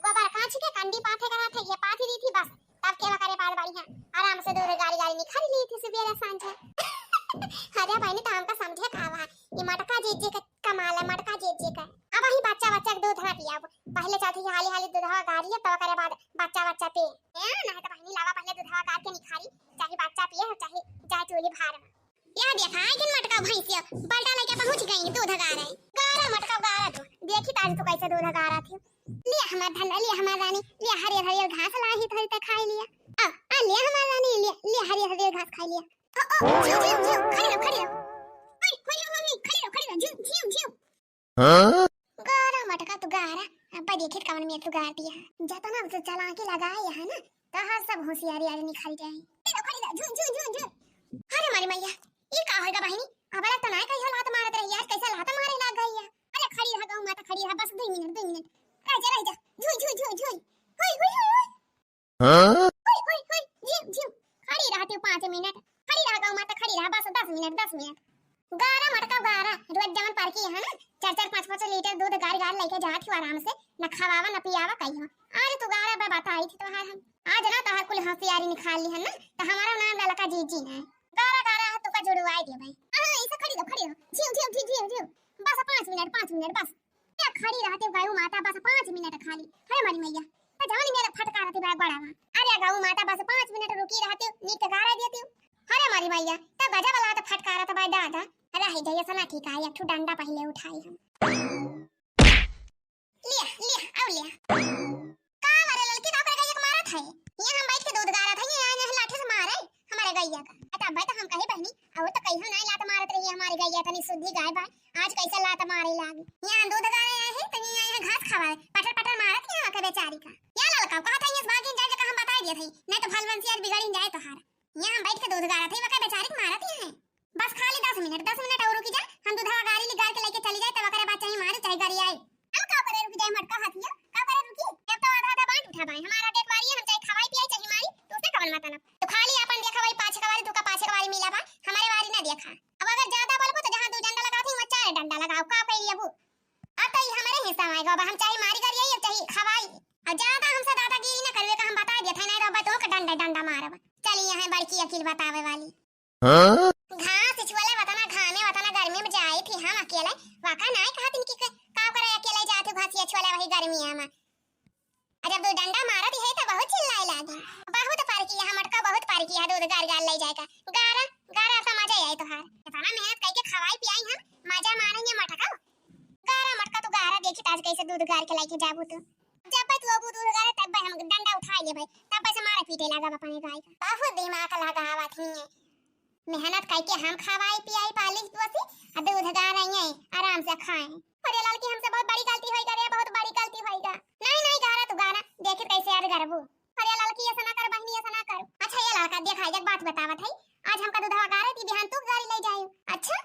गोबर काछ के कंडी पाथे के रहा था, ये पाथी दी थी बस। तब के करे बाद बढ़िया आराम से दूध गारी गारी निखारी ली थी सुबेरे सांझे। अरे बहिनी, तो हमका समझे का हुआ, ये मटका जीजी के कमाल है, मटका जीजी का। अब वही बच्चा बच्चा के दूध ना पियाबो, पहले चाहती है हाली हाली दूधवा गारी है, तब करे बाद बच्चा बच्चा पे। ए, नहीं तो बहिनी लावा पहले दूधवा गार के निखारी, चाहे बच्चा पिए, चाहे जाए चूल्ही भार में। या देखा है कि मटका भैंसिया बल्टा लेके पहुंच गई दूध गारे। गारा मटका गारा तू, देखी तारी तू कैसे दूध गारा थी। लिया हमार धन, लिया हमार रानी, लिया हरियर हरियर घास लाही थोड़ी ते खाई लिया। आ, आ लिया हमार रानी, लिया, लिया हरियर हरियर घास खाई लिया। ओ, ओ, झिउ, झिउ, झिउ, खड़ी रहो, खड़ी रहो। ओए, ओए, ओए, ओए, खड़ी रहो, खड़ी रहो, झिउ, झिउ, झिउ। हाँ? गारा मटका तू गारा, अब्बा देखित कवन में तू गार दिया। जतना से चलाकी लगाए है ना, तहार सब होशियारी आज निखर जाए। खड़ी रहो, खड़ी रहो, झिउ, झिउ, झिउ, झिउ। अरे मारी मैया, ई का होइगा बहिनी? अब अलग तो नाय कहियो लात मारत रही यार, कैसे लात मारे लाग गई है? अरे खड़ी रह गऊ माता, खड़ी रह, बस दो मिनट, दो मिनट। रह जा, रह जा। झुई, झुई, झुई, झुई। हुई, हुई, हुई, हुई। हाँ? हुई, हुई, हुई। झिउ, झिउ। खड़ी रहती हूँ पाँच मिनट। खड़ी रह गऊ माता, खड़ी रह, बस दस मिनट, दस मिनट। गारा मटका गारा, रोज जवन पर की है ना, चार चार पाँच पाँच लीटर दूध गार गार लेके जात ही आराम से, न खवावा न पियावा कहियो। आज तू गारा बा बताई थी तोहार हम। आज ना तोहार कुल होशियारी निकाल ली है ना, तो हमारा नाम ललका जीजी ना है। गारा गारा है, तू का जुड़वाई दे भाई। हाँ, हाँ, ऐसे खड़ी रहो, खड़ी रहो। झिउ, झिउ, झिउ, झिउ, झिउ। बस पाँच मिनट, पाँच मिनट, बस। ए, खड़ी रहते गऊ माता, बस पाँच मिनट खाली। अरे मारी मैया, तो जवानी मेरा फटका रहते बड़ा बड़ा वहाँ। अरे गऊ माता, बस पाँच मिनट रुकी रहते, नीक गारा देते। अरे मारी मैया, तो गजब वाला तो फटका रहता बा दादा। अरे है जैसा ना ठीक है, एक ठो डंडा पहले उठाई हम। लिया, लिया, आओ लिया। का मारे ललकी, का करे गैया के मारत है? यहाँ हम बैठ के दूध गारत है, यहाँ, यहाँ लाठी से मारे हमारे गैया का। अरे तब भाई तो हम कहे बहिनी, और तो कहियो नहीं लात मारत रही हमारी गैया, तनी सुधी गाय बा, आज कैसे लात मारे लागी। यहाँ दूध गारे आए हैं, तनी यहाँ, यहाँ घास खावा, पटर पटर मारत यहाँ के बेचारी का। या ललका, कहा था इस भागिन जाए, जगह हम बताई दिए थे, नहीं तो भलवन से आज बिगड़ी जाए तोहार। यहाँ हम बैठ के दूध गारत है, वका बेचारी के मारत यहाँ है। बस खाली दस मिनट, दस मिनट और रुकी जा, हम दूधवा गारी ली, गार के लेके चली जाए, तब ओकरे बाद चाहे मारे, चाहे गारी आए। हम का करे, रुकी जाए, मटका हाथिया, का करे, रुकी। अब तो आधा आधा बांट उठा बाए, हमारा देख बारी है, हम चाहे खवाई पियाई, चाहे मारी, तो उससे कवन मतलब। तो खाली अपन देखा वही पाछे का वारी, तू का पाछे का वारी मिला बा, हमारे वारी ना देखा। अब अगर ज्यादा बोलबो तो जहाँ दू डंडा लगावत ही, वहाँ चार डंडा लगाओ, का कही अबू? अब तो ये हमारे हिस्सा में आएगा, अब हम चाहे मारी गारी आई, अब चाहे खवाई। और ज्यादा हमसे दादागिरी ना करवे का, हम बता दिया था, नहीं तो अब तो का डंडा डंडा मारब। चली यहाँ बड़की अकील बतावे वाली। हाँ? घास छिछुआले वतना घामे वतना गर्मी में जाई थी हम अकेले। वाका नाय कहत इनकी क-, का करे अकेले जात हो घासिया छिछुआले वही गर्मिया में। आ जब दू डंडा मारत है तो बहुत चिल्लाए लागी। बहुत पार किया हम मटका, बहुत पार किया दूध गार गार ले जाएगा। गारा, गारा समझ आई तोहार। इतना मेहनत करके खवाई पियाई हम, मजा मारेंगे मटका। गारा मटका तू गारा, देखी ताज कैसे दूध गार के लेके जाबू तू। जब तू अबू दूध गारे तब हम डंडा उठाए ले भाई, तब से मारे पीटे लागा अपने गाय का। बहुत दिमाग लगावत ही है। मेहनत करके हम खवाई पियाई पाली पोसी, आ दूध गारे हैं, आराम से खाए। अरे ललकी, हमसे बहुत बड़ी गलती होई गा रे, बहुत बड़ी गलती होई गा। नहीं, नहीं, गारा तू गारा, देखी कैसे याद करबू। अरे ललकी, ऐसा ना कर बहिनी, ऐसा ना कर। अच्छा ये ललका, देखा एक बात बतावत है, आज हमका दूधवा गारे दी, बिहान तू गारी ले जाए। अच्छा?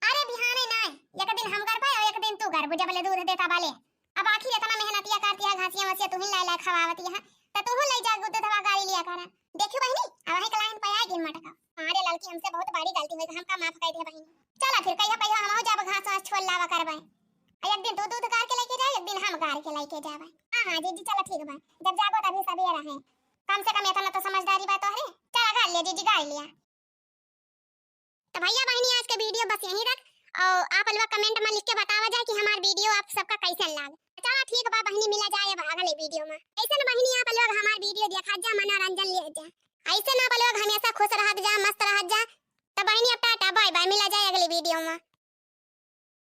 अरे बिहाने नाय, एक दिन हम गरबा और एक दिन तू गरबू, जब ले दूध देता बाले। अब आखिर इतना मेहनतिया करती है, घासिया वसिया तुही लाई लाई खवावती है, तो तुहू ले जा दूधवा गारी लिया करा। देखियो बहिनी, अब वही के लाइन पे आएगी मटका। अरे ललकी, हमसे बहुत बड़ी गलती हुई, हमका माफ कर दे बहिनी। चला फिर कहियो कहियो हम जब घास वास छोल लावा करबे। आ एक दिन तू दूध गार के लेके जाए, एक दिन हम गार के लेके जाबे। हाँ, हाँ, जीजी, चला ठीक बा, जब जाबो तभी सवेरा है, कम से कम इतना तो समझदारी बा तोहरे। चला गार लिया जीजी, गार लिया। तो भैया बहिनी, आज के वीडियो बस यहीं तक। और आप लोग कमेंट में लिख के बतावा जाए कि हमार वीडियो आप सबका कैसन लाग। चला ठीक बा बहिनी, मिला जाए अब अगले वीडियो में। ऐसन बहिनी आप लोग हमार वीडियो देखा जा, मनोरंजन ले जा। ऐसन आप लोग हमेशा खुश रहत जा, मस्त रहत जा। तो बहिनी अब टाटा बाय बाय, मिला जाए अगले वीडियो में।